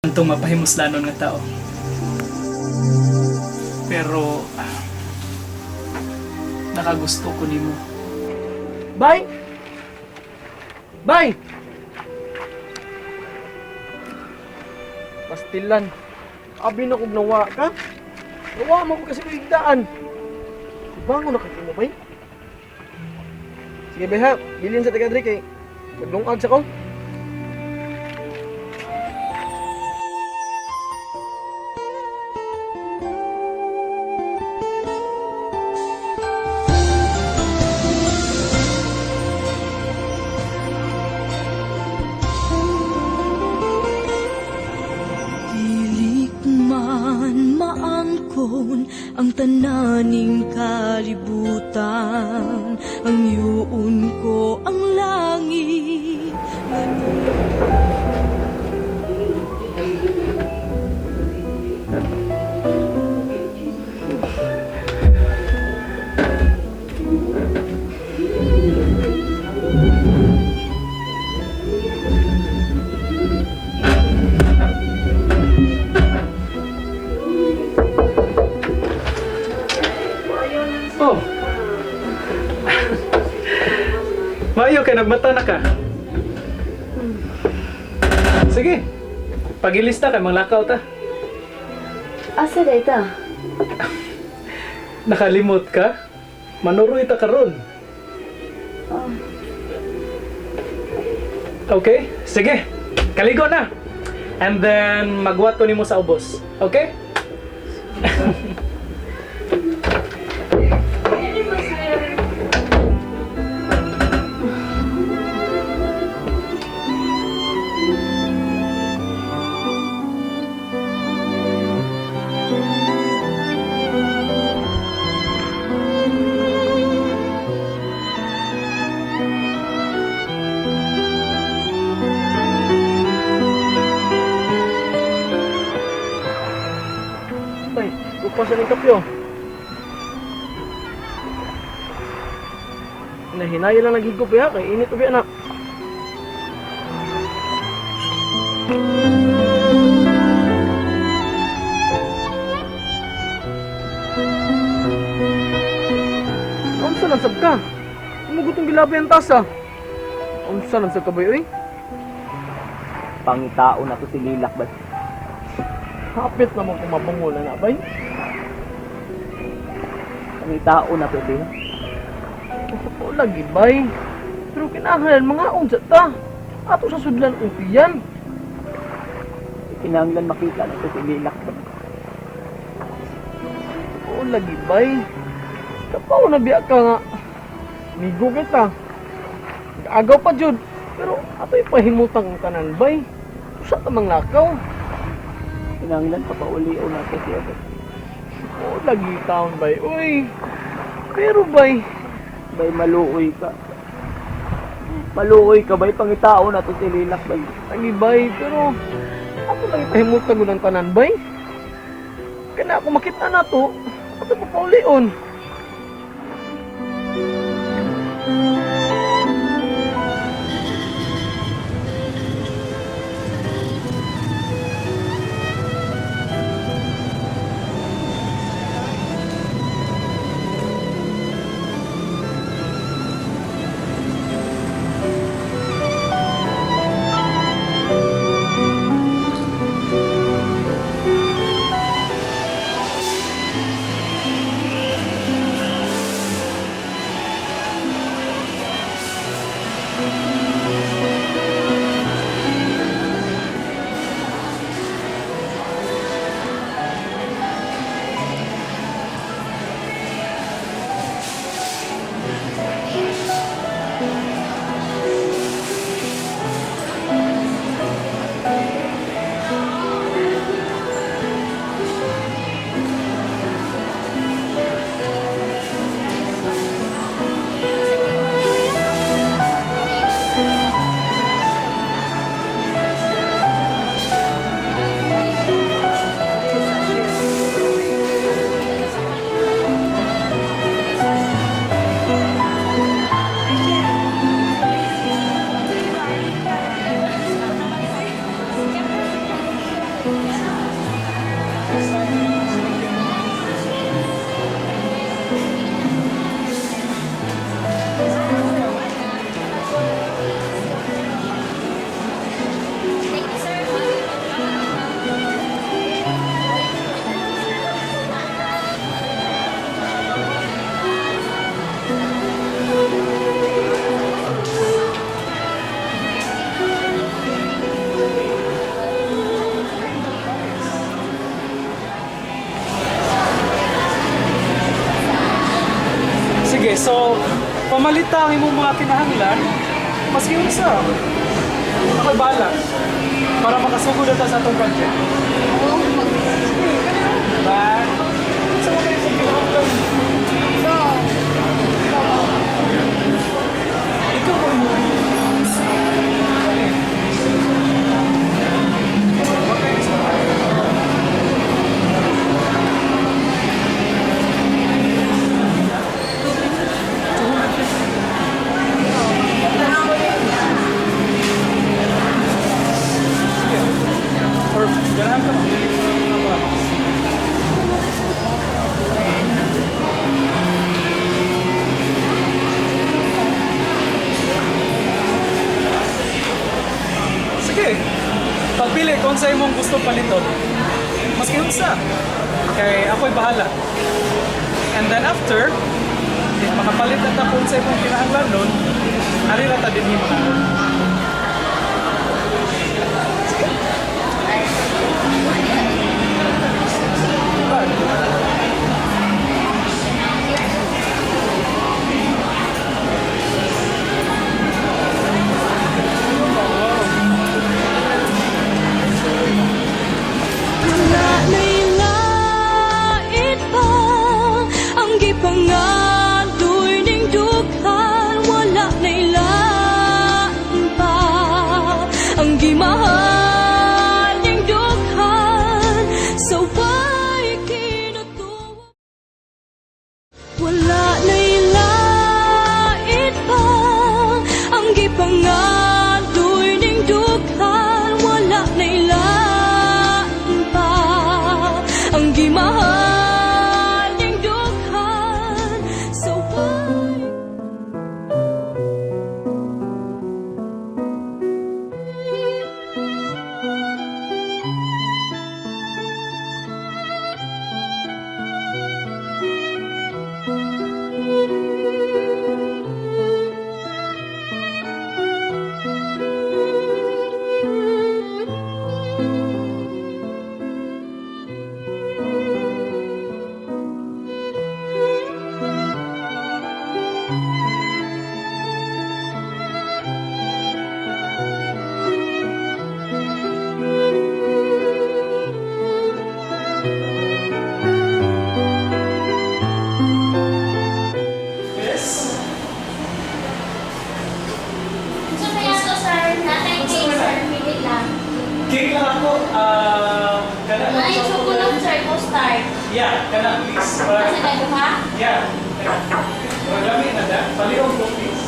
Itong mapahimuslanon nga tao. Pero nakagusto ko nimo. Bye! Bye! Pastilan. Abi na kog nawa ka. Nawa mo ko kasi igdaan. Bango na kay mo, bay. Sige, bay ha. Bilin sa taga diri kay maglungag sa ko. Dili man maangkon ang tananing kalibutan, ang yuon ko ang langit. Oh. Maayo kay nagmata na ka. Sige. Pagilista kay manglakaw ta. Asa day ta? Nakalimot ka? Manuroy ta karon. Okay, sige. Kaligo na. And then magwat ko nimo sa ubos. Okay? Bay, upa sa ning kapyo. Nahinaya lang naghigop ya kay init ubi anak. Unsa lang sab ka? Imugutong gilabi ang tasa. Unsa lang sab ka bay oy? Pangitao na to si Lilak ba? Hapit na mo kumabungol na bay. Pangitao na to di. O lagi bay. Pero kinahanglan mga unsa ta. Ato sa sudlan upiyan. Kinahanglan makita na to si Lilak ba? Oo lagi bay. Kapaw na biya ka nga. Migo kita. Agaw pa jud. Pero ato ipahimutang ang tanan bay. Usa ta manglakaw. Kinahanglan papaulio na to siya ba? Oo lagi taon bay. Uy. Pero bay, Bay, maluoy ka. Maluoy ka bay, pangitao na to si Lilak bay. lagi bay pero ato lang ipahimutang gud ang tanan bay. Kana ako makita na to, ato papaulion. Pamalita ang imong mga kinahanglan, maski unsa. Ako'y bahala. Para makasugod na ta sa atong project. Diba? Unsa man kayo sa kinahanglan? Ikaw ba mo? Or ganahan ka mamili ka ng mga products. Sige. Pagpili kung sa imong gusto paliton. Maski unsa. Kay ako'y bahala. And then after, if makapalit na ta kung sa imong kinahanglan nun, ari ra ta dinhi mga. Wala na'y lait pa ang gipangadoy ning dughan. Wala na'y lain pa ang gimahal ning dughan. Sa way kinutuwa. Wala na'y lait pa ang gipangadoy ning dughan. Wala na'y lain pa ang gimahal ning dughan. Sa way Yes. Gusto mo yan to, sir? Natay cake, sir. Pili lang. Cake lang ako. Kana. Ay, chocolate, sir. Go start. Yeah, kana please. Kasi tayo, ha? Yeah. Kana. Marami na da. Palihog ko please.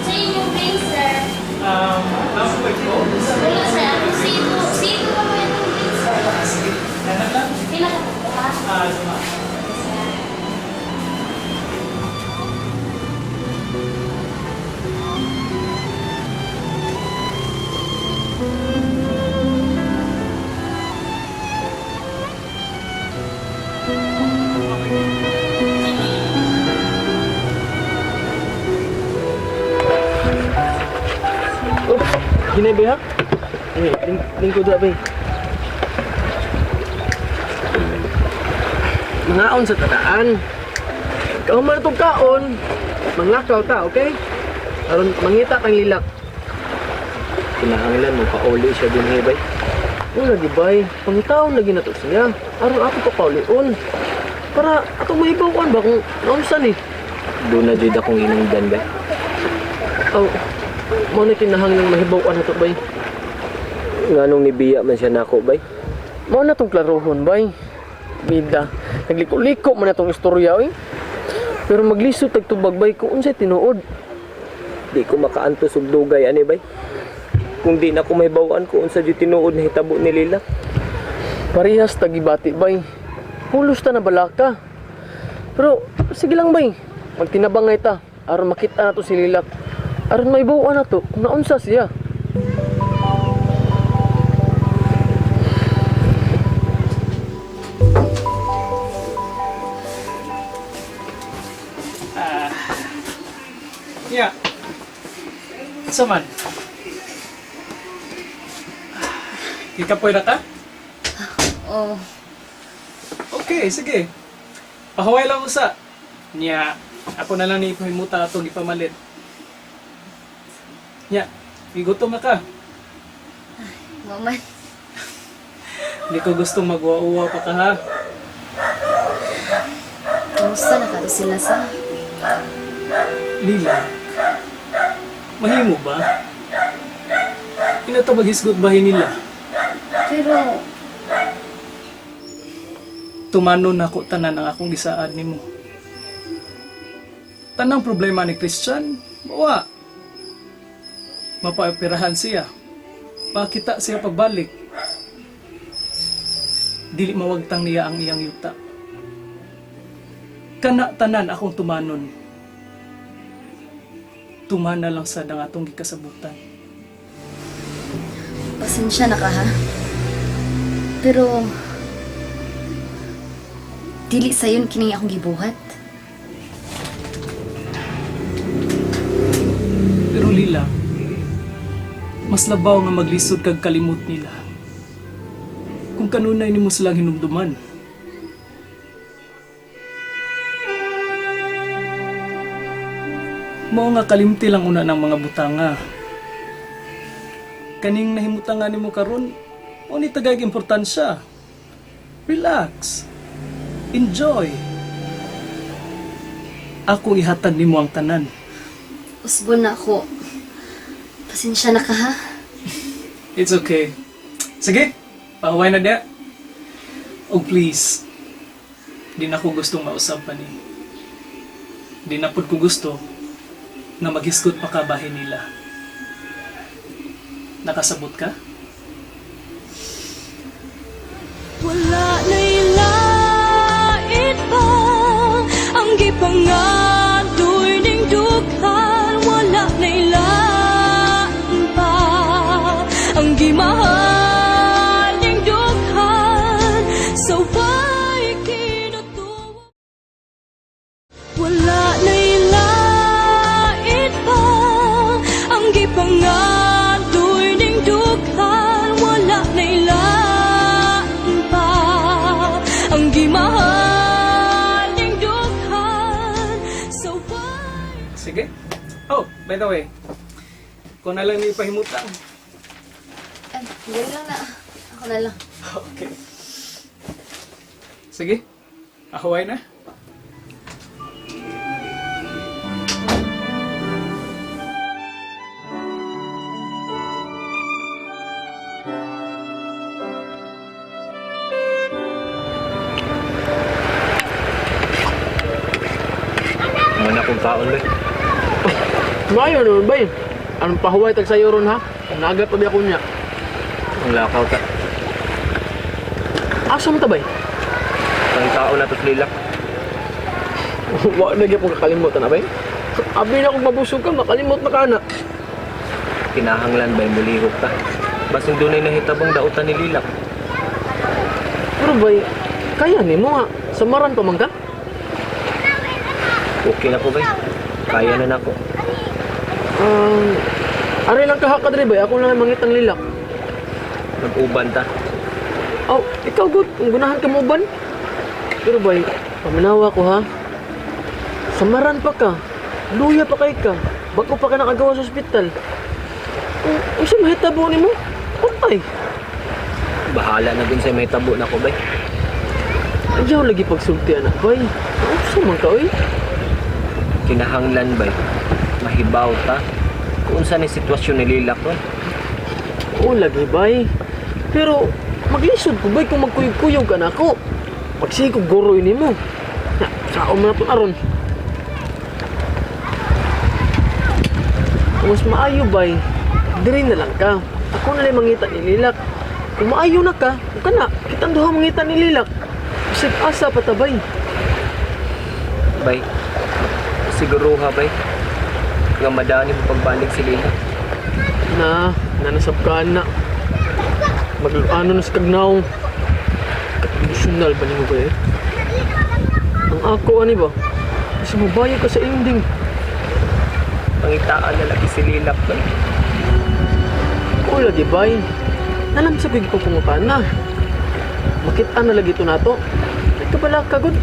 Sa inyong drink, sir. Nasa ko ito. Wala, sir. Ang sito. Sito pa mo yung drink, sir. Sige. Kana lang. Pila ka po, ha? Ah, suma. Oh, ginay ba ha? Eh, lingkod da bay. Mangaon sa tataan. Kauman itong kaon, manglakaw ta, okay? Aron mangita kang lilak. Kinahanglan mo pauli siya dinhi bay. O lagi bay, pangitaon lagi na to siya. Aron ako pa paulion. Para atong mahibaw ba kung naunsa ni. Doon na jud akong hinungdan bay. Aw, mao na kinahanglan mahibaw na to bay. Nganong nibiya man siya nako bay? Mao na tong klarohon bay. Bida, nagliko-liko man na tong istorya oy. Pero maglisod tag tubag bay kung unsay tinuod. Di ko makaantos og dugay ani bay. Kung di na ko mahibaw-an kung unsa jud tinuod na hitabo ni Lila. Parehas tagibati bay. Hulos ta na balaka. Pero sige lang bay, magtinabangay ta aron makita na to si Lilak. Aron maibaw na to kung naunsa siya. Yeah. Sa man? Ikapoy na ka? Oh. Okay, sige. Pahuway lang usa. Nya, ako na lang ni ipahimuta atong ipamalit. Nya, gigutom na ka. Maman. Hindi ko gustong magwa-uwa pa ka ha. Kamusta na ka to sila sa? Lila, mahimo ba? Ina to maghisgot bahin nila. Pero, Tumano na ko tanan ang akong gisaad nimo. Tanang problema ni Christian, mawa. Mapaoperahan siya. Makita siya pagbalik. Dili mawagtang niya ang iyang yuta. Kana tanan akong tumanon. Tumana lang sad ang atong gikasabutan. pasensya na ka ha. Pero, dili sayon kining akong gibuhat. Pero Lila, mas labaw nga maglisod kag kalimot nila. Kung kanunay nimo silang hinumduman. Mao nga kalimti lang una ng mga butanga. Kaning nahimutanga nimo karon, mo ni tagay importansya. Relax. Enjoy. Ako ihatag nimo ang tanan. Usbon na ako. Pasensya na ka ha. It's okay. Sige, pahuway na niya. Oh, please. Di na ko gustong mausap pa ni. Di na pud ko gusto na maghisgot pa ka bahin nila. Nakasabot ka? Wala na'y lait pa ang gipangadoy ning dughan. Wala na'y lain pa ang gimahal ning dughan. Sa way kinutuwa. Wala na'y lait pa ang gipangadoy ning dughan. Wala na'y lain pa ang gimahal ning dughan. Sa way Sige. Oh, by the way, kung na lang ni pahimutang. Ay, dali lang na. Ako na lang. Okay. Sige. Ahuway na. Muna kong kaon bay. Maayo naman bay. Anong pahuway tag sayo ron ha? Naga pa biya ko niya. Ang lakaw ta. Asa mo ta bay? Ang tao na to't lilak. Wa na gyud kalimutan na bay. Abi na kung mabusog ka, makalimot na ka na. Kinahanglan bay mulihok ta. Basin dunay nahitabong dautan ni Lilak. Pero bay, kaya nimo nga. Samaran pa man ka? Okay na ko bay. Kaya na nako. Ari lang kaha ka diri bay, ako lang mangitang lilak. Nag-uban ta. Oh, ikaw good. Kung gunahan ka mo ban. Pero bay, paminawa ko ha. Samaran pa ka. Luya pa kay ka. Bago pa ka nakagawa sa ospital. Unsa mahitabo nimo? Patay. Bahala na dun sa may tabo na ko bay. Ayaw lagi pagsulti anak bay. Unsa man ka oy? Kinahanglan bay. Mahibaw ta. Kung unsa ni sitwasyon ni Lilak ron. Oo lagi bay. Pero maglisod ko bay kung magkuyog-kuyog ka na ako. Pagsige ko goroy nimo. Na, sao man na aron. Kung mas maayo bay, diri na lang ka. Ako na lang mangita ni Lilak. Kung maayo na ka, ka na. Kitang duha mangita ni Lilak. Bisag asa patabay. Bay. Siguruha bay. Nga madani mo pagbalik si Lilak. Na, nanasab ka na. Mag-ano na sa kagnaong. Emosyonal ba nimo ba eh? Ang ako ani ba? Kasi mabayo ka sa ending. Pangitaan na lagi si Lilak bay. Oo lagi bay. Nalam sa kuy pagpungutan na. Makita na lagi ito nato. Ka pala kagod.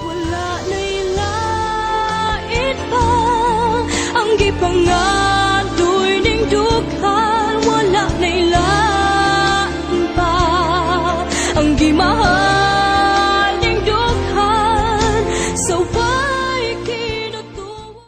Wala na'y lait pa ang gipangadoy ning dughan. Wala na'y lain pa ang gimahal ning dughan. Sa way kinutuwa.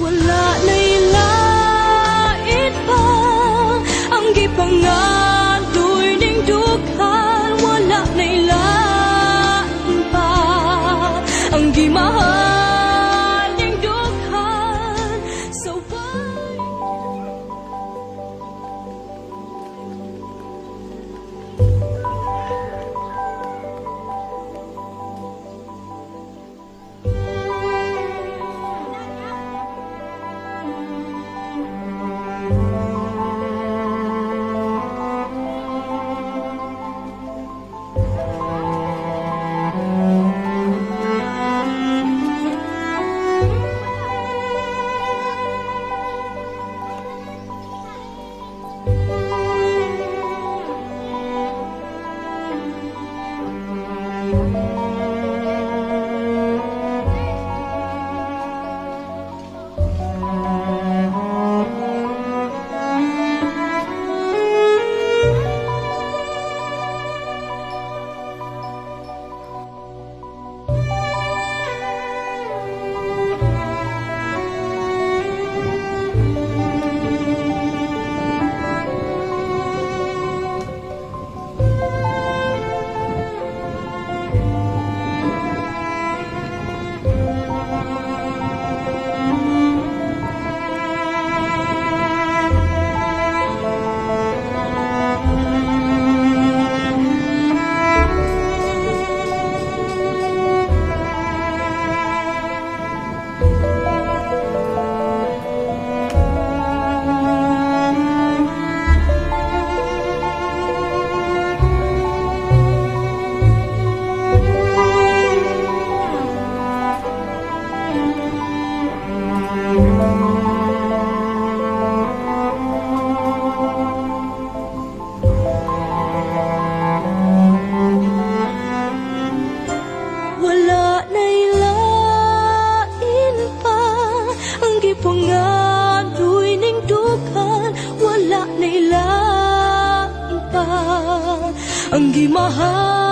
Wala na'y lait pa ang gipangadoy ning dughan. Wala na'y lain pa ang gimahal ning dughan. Sa way Wala na'y lain pa ang gipangadoy ning dughan. Wala na'y lain pa ang gimahal.